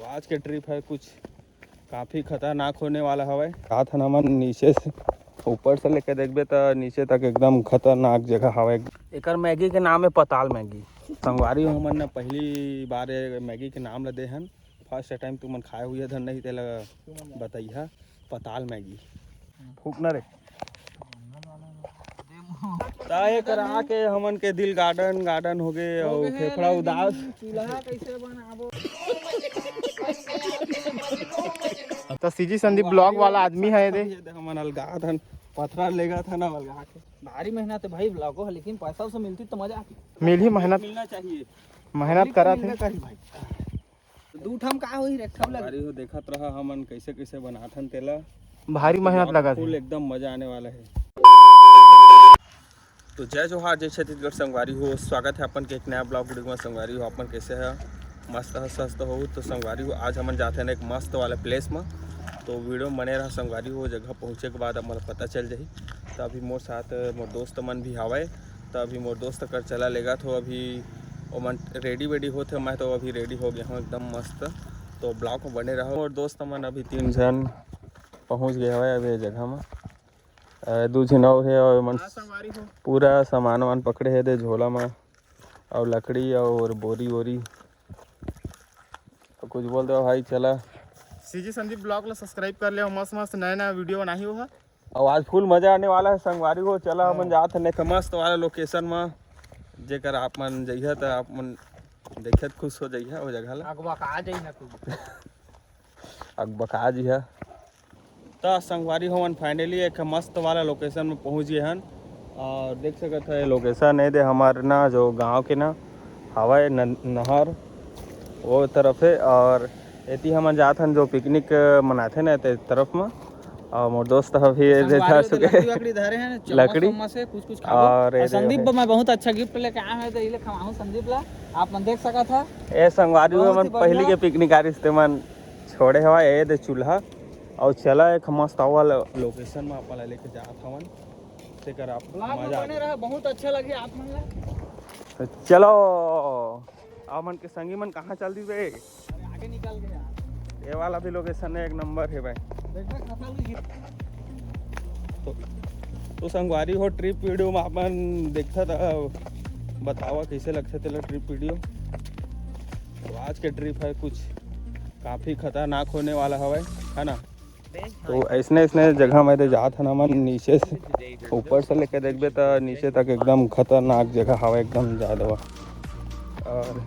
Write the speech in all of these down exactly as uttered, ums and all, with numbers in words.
आज के ट्रिप है कुछ काफी खतरनाक होने वाला हवय। जात हन हमन नीचे से, ऊपर से लेके देखबे त नीचे तक एकदम खतरनाक जगह हवय। एकर मैगी के नाम है पताल मैगी। संगवारी हो, हमन न पहली बार ये मैगी के नाम ल दे हन। फर्स्ट टाइम तुमन खाए हुए धन नहीं तेला बताइहा, पताल मैगी। फूकना रे। त एकर आके हमन के दिल गार्डन गार्डन हो गे अउ फेफड़ा उदास। चूल्हा कैसे बनाबो? त सीजी संदीप ब्लॉग वाला आदमी है दे। ये दे हमन अलगा धन पथरा लेगा था ना अलगा के। भारी मेहनत है भाई ब्लॉगो है, लेकिन पैसा उसे मिलती तो मजा आती। मिल ही मेहनत। मिलना चाहिए। मेहनत करा थे। चाहिए भाई। दू ठम का होही रे, ठम लग। भारी हो, देखत रहा हमन कैसे कैसे बनाथन तेला। भारी मेहनत लगा थे। फुल एकदम मजा आने वाला है। तो जय जोहार, जय छत्तीसगढ़ संगवारी हो, स्वागत है अपन के एक नया ब्लॉग वीडियो में। संगवारी हो, अपन कैसे है? मस्त है, स्वस्थ हो? तो संगवारी हो, आज हमन जाते हैं एक मस्त वाले प्लेस में, तो वीडियो में बने रहा संगवारी हो। जगह पहुँचे के बाद अब मोला पता चल जाही। तो अभी मोर साथ मोर दोस्त मन भी हवय, तो अभी मोर दोस्त कर चला लेगा, तो अभी ओमन रेडी वेडी होत हे, मैं तो अभी रेडी हो गया हूँ एकदम मस्त। तो ब्लॉग में बने रहो। और दोस्त मन अभी तीन झन पहुँच गए हवय अभी ये जगह में। अ, दू झन और हे और मन हाँ, संगवारी हो। पूरा सामान वामान पकड़े हे दे झोला में, और लकड़ी और बोरी वोरी। तो कुछ बोल दो भाई, चला। सीजी संदीप ब्लॉग ला सब्सक्राइब कर ले, मस्त मस्त नया नया वीडियो बनाही वो। और आज फुल मजा आने वाला है संगवारी हो। चला, हाँ। हमन जात हन एक मस्त वाला लोकेशन में, जेकर आप मन जइहा त आप मन देखत खुश हो जइहा वो जगह ला। अगवा का जइहा तू। अगबका जी है। त संगवारी हो, हमन फाइनली एक मस्त वाला लोकेशन में पहुंच गए हन। और देख सकत है लोकेशन है दे हमार ना, जो गांव के ना हवाए न-, नहर वो तरफ है। और एती हमन जात हन जो पिकनिक मनाथे ना ते तरफ में। और मोर दोस्त ह भी ये दे संगवारी धर हो, चुके लकड़ी वकड़ी धरे हैं, चम्मच लकड़ी। वम्मच है, कुछ कुछ खाबो। और और ये दे संदीप है। ब मैं बहुत अच्छा गिफ्ट लेके आया हूँ, तो ये ले खवाहूँ संदीप ला, आप मन देख सकत है। ए संगवारी हो, बहुत ही मन पहली बढ़िया। के पिकनिक आ रही मन छोड़े हवा ए दे चूल्हा। और चला एक मस्त वाला लोकेशन में अपन ला लेके जात हवन, तेकर आप ब्लॉग में मजा आ बने जाए। रहा, बहुत अच्छा लगे आप मन ला। तो चलो, आप मन के संगी मन कहाँ चल दी बे? अरे आगे निकल गया। ये वाला भी लोकेशन है, एक नंबर है भाई। देखना कथा लगी। तो, तो संगवारी हो, ट्रिप वीडियो में अपन देखता था, बतावा कैसे लगता तेला ट्रिप वीडियो। तो आज के ट्रिप है कुछ काफी खतरनाक होने वाला हवय, है ना? तो ऐसने ऐसने जगह में तो जात हन हमन नीचे से, ऊपर से लेके देखबे त नीचे तक एकदम खतरनाक जगह हवय, एकदम ज्यादा। और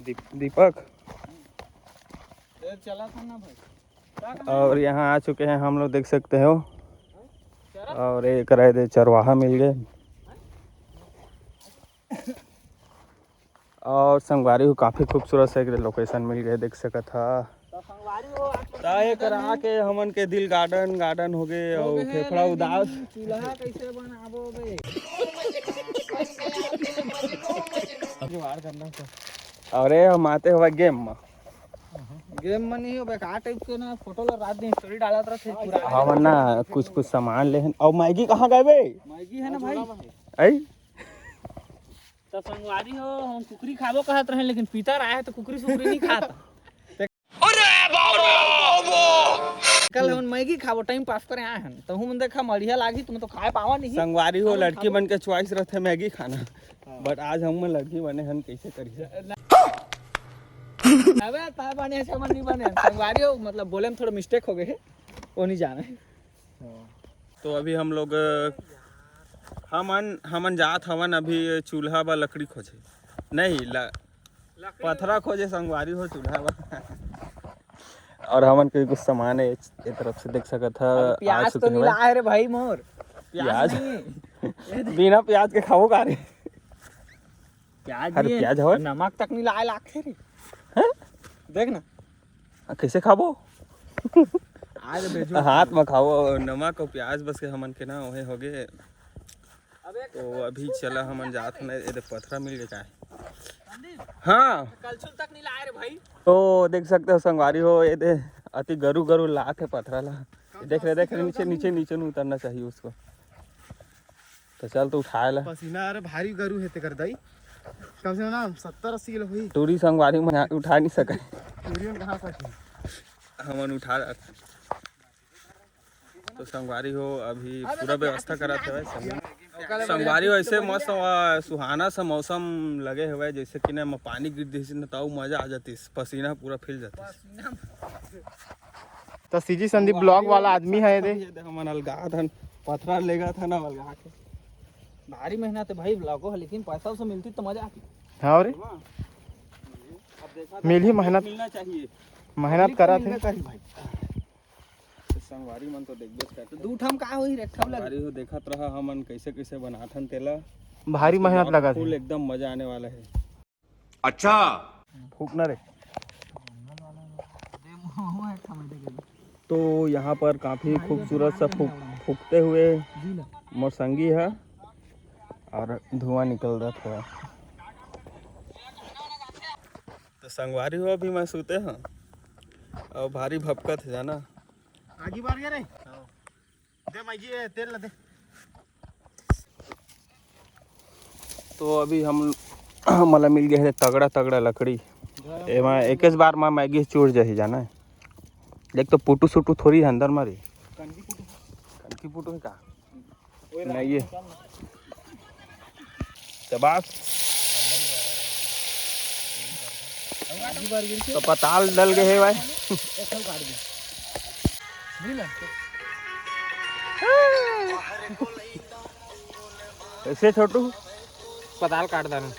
दीप-, दीपक। ए, चला था ना भाई। और यहाँ आ चुके हैं हम लोग, देख सकते हो। और एक रहे दे चरवाहा मिल गए। और संगवारी हो, काफी खूबसूरत से एक लोकेशन मिल गए, देख सकत हा। त एक रहा के हमन के दिल गार्डन गार्डन हो गए और फेफड़ा उदास। चूल्हा कैसे बनाबो बे? जुगाड़ करना तो। अरे हम आते हुआ गेम में। गेम में नहीं हो, बेकार टाइप के ना, फोटो ला रात दिन स्टोरी डालत रहते पूरा। हमन ना कुछ कुछ सामान लेहन। और मैगी कहाँ गए बे? मैगी है ना भाई। आई? तो संगवारी हो, हम कुकरी खाबो कहत रहे, लेकिन पीतर आए तो कुकरी सुकरी नहीं खाता। अरे बाप रे बाप। कल हम मैगी खाबो, टाइम पास करे आए हन, तो हम देखा मढ़िया लागी, तुम तो खाए पावा नहीं। संगवारी हो, लड़की बन के चॉइस रहते मैगी खाना, हाँ। But आज हम लड़की बने हन, कैसे करिए? अबे ताय बने, ऐसे मन नहीं बने। संगवारी हो, मतलब बोले में थोड़ा मिस्टेक हो गए, वो नहीं जाने। तो अभी हम लोग, हमन, हमन जात हवन अभी चूल्हा बा लकड़ी खोजे, नहीं ल-, पथरा खोजे संगवारी हो चूल्हा बा। और हमन के कुछ सामान है ए तरफ से देख सकत हा, अभी प्याज तो नहीं लाए रे भाई मोर। प्याज प्याज? नहीं। बिना प्याज के खाबो का रे? प्याज अरे नहीं है। प्याज हवय? नमक तक नहीं लाए लागथे रे। हैं? देख ना। आ, कैसे खाबो? आज बेजो हाथ में खाबो, नमक और प्याज बस के हमन के ना ओहे होगे। तो अभी चला हमन जात हन, ए दे पथरा मिल गए का है? हाँ। कलछुल तक नहीं लाए रे भाई। तो देख सकते हो संगवारी हो, ये दे अति गरु गरु लात है पथरा ला। देख रहे, देख रहे, नीचे, नीचे, नीचे नहीं उतरना चाहिए उसको। तो चल तो उठाए ला। पसीना, अरे भारी गरु है तेकर दाई, कम से कम ना सत्तर अस्सी किलो हुई। टूरी संगवारी में उठा नहीं सके। हमन उठा, तो संगवारी हो, अभी पूरा व्यवस्था करत हवय। संगवारी हो, ऐसे मस्त हवा, सुहाना सा मौसम लगे हवय, जैसे कि ना, म पानी गिर दिस न, त अउ मजा आ जातिस, पसीना पूरा फिल जातिस। तो सीजी संदीप ब्लॉग वाला आदमी है दे। ये दे, हमन अलगा थन, पथरा लेगा था ना, अलगा के। भारी मेहनत है भाई ब्लॉगो है, लेकिन पैसा उसे मिलती तो मजा आती। हाँ रे। अब देखा था, मिल ही मेहनत। मिलना चाहिए। मेहनत मिलना करत है। चाहिए भाई। तो संगवारी मन तो देखबे करते। दू ठम का होही रे, एक ठम लग। संगवारी हो, देखत रहा हमन कैसे कैसे बनाथन तेला। भारी मेहनत लगा फुल थे। एकदम मजा आने वाला है। अच्छा। फूकना रे। तो यहाँ पर काफी खूबसूरत सा फूक, फूकते हुए मोर संगी है और धुआं निकल रहा थोड़ा। तो संगवारी हो, अभी मैं सूते हंव और भारी भपकत हे जाना। आगी बार गया रे। दे मैगी, ए, तेल ला दे। तो अभी हम, हमला मिल गए हे तगड़ा तगड़ा लकड़ी। एमा एकेच बार मा मैगी चूर जाही जाना है। देख तो पुटू सुटू थोड़ी है अंदर मा रे। कनकी पुटू। कनकी पुटू है का? नहीं ये। शाबाश। तो पताल डल गए हे भाई। कैसे छोटू? पताल काट दाना।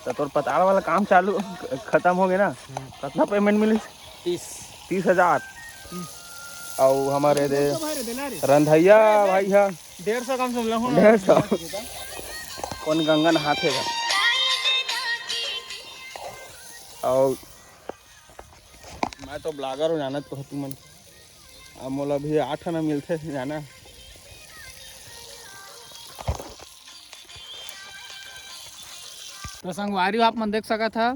तो तोर पताल वाला काम चालू, खत्म हो गया ना? हम्म। कितना पेमेंट मिली? तीस। तीस हजार। तीस। अउ हमारे दे रंधैया भाई हा। डेढ़ सौ कम से कम लो। डेढ़ सौ। कौन गंगा नहाथे का? अउ मैं तो ब्लॉगर हूँ, जानत तो हो तुमन। अब मोला भी आठ आना मिलथे जाना। तो संगवारी हो, आप मन देख सकत हा,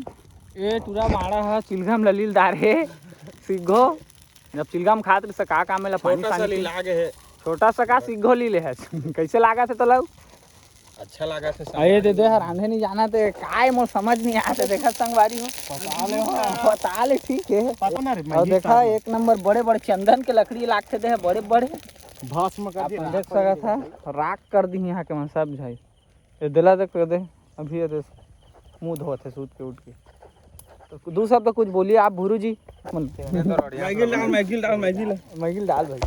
ए टूरा माड़ा हा चिलगम ललील दार हे। सिग्घो, जब चिलगम खात रहिस, का काम एला पानी छोटा सा पानी के। लीला गे हे। छोटा सा का सिग्घो लीले हे। कैसे लागत हे तोला? अच्छा लागत हे अरे संगवारी। दे दे, हर आंधे नहीं जाना ते काय मोर समझ नहीं आते। देखत संगवारी हो। पता ले हो। पता ले, ठीक है। पता ना रे, और देखा, एक नंबर बड़े बड़े चंदन के लकड़ी लागते दे, बड़े बड़े। भस्म कर आप दिया, मन देख सकत हा, राख कर दी यहाँ के मन सब झाई। ये दिला देख दे, अभी ये दे, मुंह धोत है सूत के उठ के। तो दू शब्द कुछ बोलिए आप भुरू जी। मैगी डाल, मैगी डाल, मैगी डाल। मैगी डाल भाई।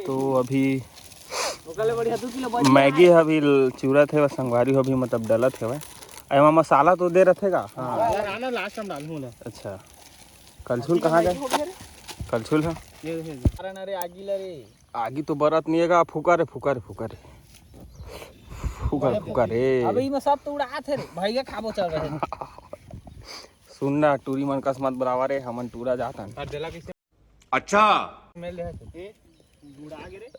तो अभी मैगी ह अभी ल-, चूरत हे, संगवारी हो अभी मतलब डलत हे। एमा मसाला तो दे रथे का? हाँ। लास्ट टाइम डालूँ ना। अच्छा, कलछुल कहाँ गए? कलछुल है। अरे ना रे, आगी ला रे। आगी तो बरत नहीं है का? फुका रे, फुका रे, फुका रे। फुका रे, फुका रे। अबे इमे सब तो उड़ात हे रे। भैया खाबो चल रहे। सुन ना, टूरी मन कस मत बराबर है, हमन टूरा जातन। अच्छा।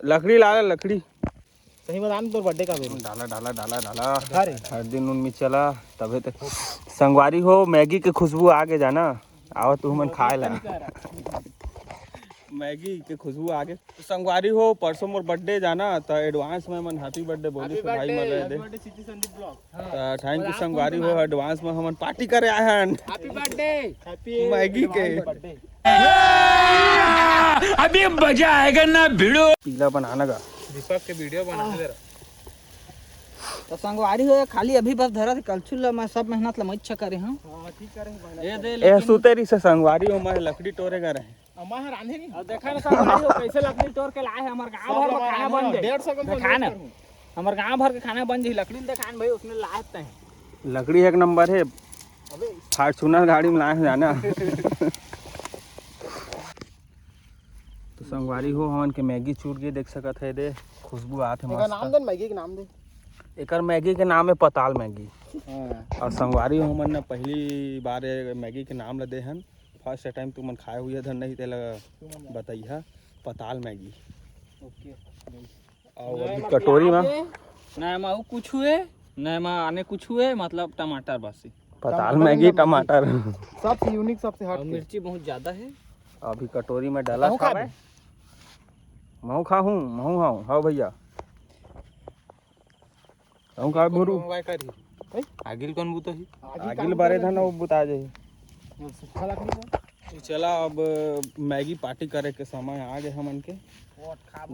लकड़ी ला, लकड़ी। सही बता ना, तोर बर्थडे का बेर? डाला, डाला, डाला, डाला। अरे। हर दिन उनमें चला, तबे तो। संगवारी हो, मैगी के खुशबू आ गे जाना। आवा तू मन खाए ला। मैगी के खुशबू आ गे। तो संगवारी हो, परसों मोर बर्थडे जाना, त एडवांस में मन हैप्पी बर्थडे बोली से भाई मन रहे दे। त थैंक यू संगवारी हो, एडवांस में हमन पार्टी करे आए हन। Happy birthday. मैगी के। अभी मजा आएगा ना भिड़ो। पीला बनाना का। दीपक के वीडियो बना दे रहा। तो संगवारी हो, खाली अभी बस धरा थे कलछुल ला, मैं सब मेहनत ला मैं अच्छा करे हूँ। हाँ, ठीक करे हूँ, मेहनत ये करे। दे, ए, लेकिन सुते रही से संगवारी हो, मैं लकड़ी टोरे का रहे। अम्मा ह रांधे नहीं। अब देखा ना संगवारी हो, कैसे लकड़ी टोर के लाए है, हमार गांव भर में खाना बन जाए। डेढ़ सौ कम से कम देखा ना। हमर गांव भर के खाना बन जाही, लकड़ी ल देखान भाई, उसने लायक तय। लकड़ी एक नंबर हे। अबे। Fortuner गाड़ी में लाए हे जाना। तो संगवारी हो, हमन के मैगी चूर के देख सकत हे दे, खुशबू आत हे एकर मस्त। नाम दे न, मैगी के नाम दे। एकर मैगी के नाम हे पताल मैगी। हाँ। और संगवारी हो, हमन न पहली बार ये मैगी के नाम ल दे हन, first time तुमन खाए हुए धन नहीं, तेला बताइहा, पताल मैगी। OK। अउ अभी कटोरी में ना एमा अउ कुछ हुए, ना एमा आने कुछ हुए, मतलब टमाटर बस ही। पताल टमाटर मैगी, एकदम टमाटर। सबसे यूनिक, सबसे हट और के। मिर्ची बहुत ज्यादा है। अभी कटोरी में डाला तहूँ खाबे? महू खाहूँ, महू हाऊ, हाओ भैया। तहूँ खा भुरू। आगिल कौन बुता ही? आगिल बारे था ना, वो बुता जाही। तो चला, अब मैगी पार्टी करे के समय आ गए हमन के।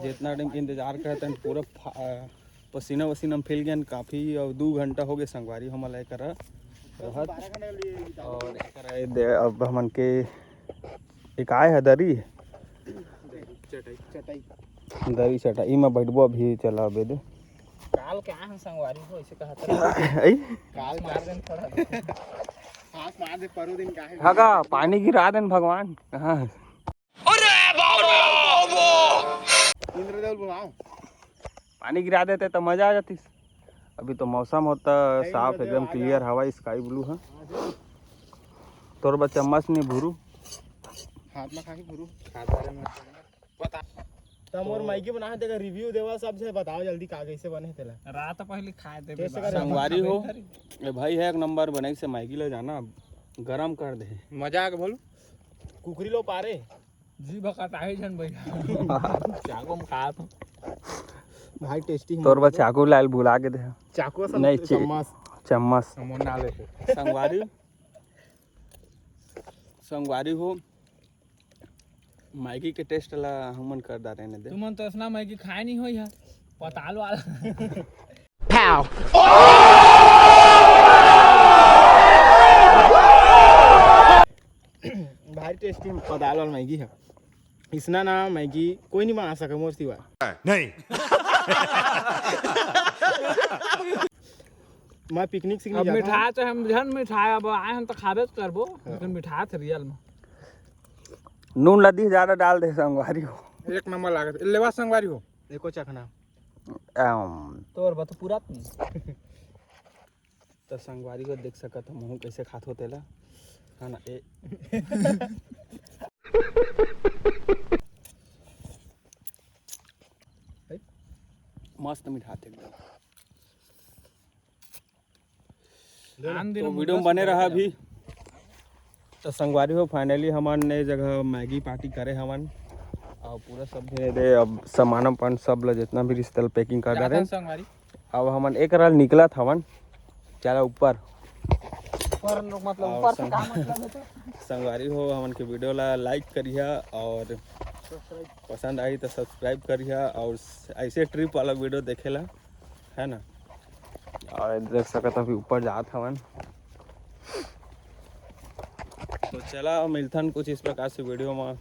जितना टाइम के इंतजार करते हैं, पूरा फा- पसीना वसीना में फैल गए काफ़ी। और दू घंटा हो गए संगवारी हमन ला एकर रहत। और एकर ए दे, अब हमन के एक आए है दरी। चटाई। दरी चटाई में बैठबो अभी। चला अबे दे। काल के आए हैं संगवारी हो, ऐसे कहा था। ऐ? काल मार देन थोड़ा। सांस मार दे, परो दिन काहे? हगा, पानी गिरा देन भगवान। कहाँ है? इंद्रदेव बुलाओ। पानी गिरा देते तो मजा आ जातीस। अभी तो मौसम होता साफ, एकदम क्लियर हवा, स्काई ब्लू है। तोर बच्चा मस्त नहीं भुरू। हाथ में खाके भुरू। बता। त मोर मैगी बना है, तेकर रिव्यू देवा, सब से बताओ जल्दी का कैसे बने तेला। रात पहले खाए दे टेस्ट बेटा। कर। संगवारी हो, ये भाई है एक नंबर, बनाई से मैगी ले जाना, गरम कर दे। मजा आ गया बोल। कुकरी लो पारे। जी भकाताही जन भैया। चाकू में खात हूँ। भाई टेस्टी। तोर बस चाकू लाल भुला के दे। चाकू असन नहीं, चे- चम्मच। चम्मच। हम ना ले। संगवारी, संगवारी हो, मैगी के टेस्ट ला हमन कर डारे ने दे। तुमन तो इतना मैगी खाए नहीं हो यार, पताल वाला। भारी टेस्टी पताल वाला मैगी है। इसना ना मैगी कोई नहीं बना सके मोर सिवा। नहीं। मैं पिकनिक से नहीं अब जाता मिठा हूँ। तो हम जन मिठाए, अब आए हम तो खाबे तो करबो, हाँ। लेकिन मिठा थे रियल में। नून लदी ज्यादा डाल दे संगवारी हो। एक नंबर लागत। लेवा संगवारी हो। एको चखना। अम, तोर बा तो पूरा पी। तो संगवारी हो देख सकत हो मुँह कैसे खात हो तेला, है ना? ए। मस्त मिठात एकदम। आन दिन तो हम वीडियो में उनका बने से रहा डरे अभी। तो संगवारी हो, फाइनली हमन ने जगह मैगी पार्टी करे हमन, और पूरा सब धीरे दे अब सामान अपन सब ला जितना भी रिश्ते पैकिंग कर जात डारे। हन संगवारी। अब हमन एक राल निकलत हवन, चला ऊपर। ऊपर लोग मतलब और ऊपर से संग- का मतलब है तो? संगवारी हो, हमन के वीडियो ला लाइक करिहा और पसंद आई तो सब्सक्राइब करिहा और ऐसे ट्रिप वाला वीडियो देखेला, है ना? और देख सकत अभी ऊपर जात हवन। तो चला मिलथन कुछ इस प्रकार से वीडियो में,